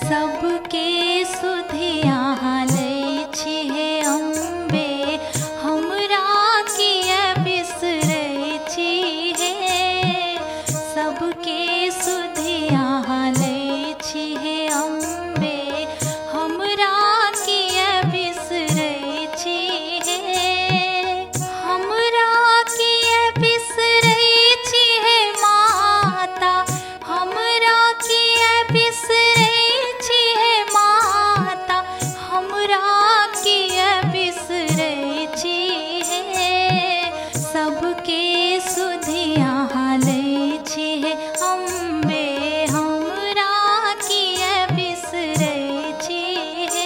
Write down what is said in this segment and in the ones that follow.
सबके सुधि अहाँ लै छी हे अम्बे, हमरा किया बिसरै छी हे। सबके सुधि अहाँ लै छी हे अम्बे, हमरा किया बिसरै छी हे। हमरा किया बिसरै छी हे माता, हमरा किया बिसरै छी हे माता, हमरा किया बिसरै छी हे। सबके सुधि अहाँ लै छी हे अम्बे, हमरा किया बिसरै छी हे।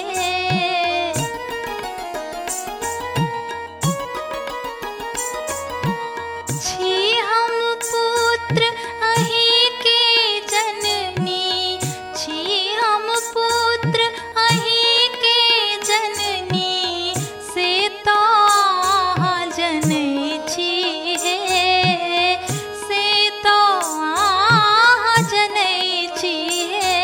छी हम पुत्र अहीं के जननी, छी हम पुत्र अहीं के जननी, से तो अहाँ जनै छी हे, से तो अहाँ जनै छी हे।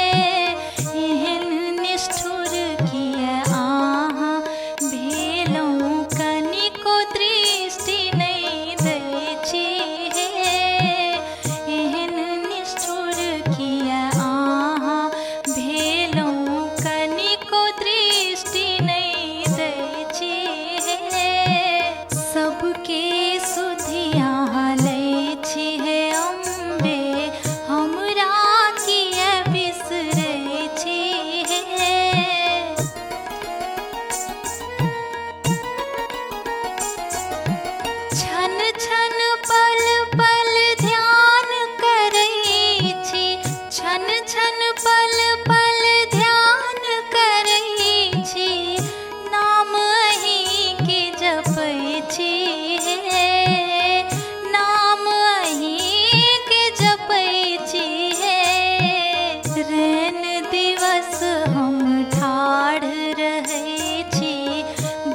एहन निष्ठुर किया अहाँ भेलहुँ, कनिको दृष्टि नहि दै छी हे। एहन निष्ठुर किया अहाँ भेलहुँ, कनिको दृष्टि नहि दै छी हे। सबके सुधि अहाँ लै छी हे अम्बे, हमरा किया बिसरै छी हे। छन छन पल पल ध्यान करै छी, छन छन पल पल ध्यान करै छी, नाम अहीं के जपै छी हे, नाम अहीं के जपै छी हे। रैन दिवस हम ठाढ़ रहै छी,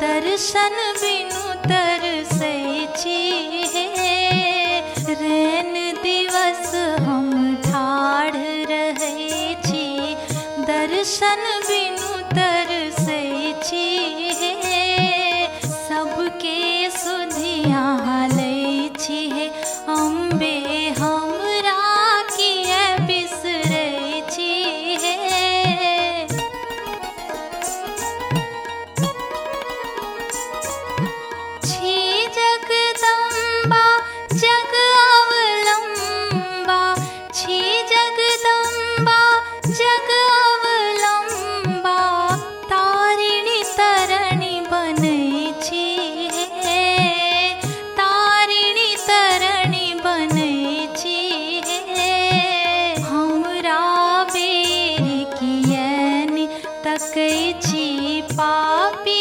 दर्शन बिनु तरसै छी हे। रैन दिवस हम ठाढ़ रहै छी, दर्शन बिनु तरसै छी हे। सबके सुधि अहाँ लै छी हे अम्बे, हमरा किया बिसरै छी हे। छी जगदम्बा जग अवलम्बा, छी जगदम्बा जग अवलम्बा, तारिणी तरणी बनै छी हे, तारिणी तरणी बनै छी हे। हमरा बेर किया नहि तकै छी, पापी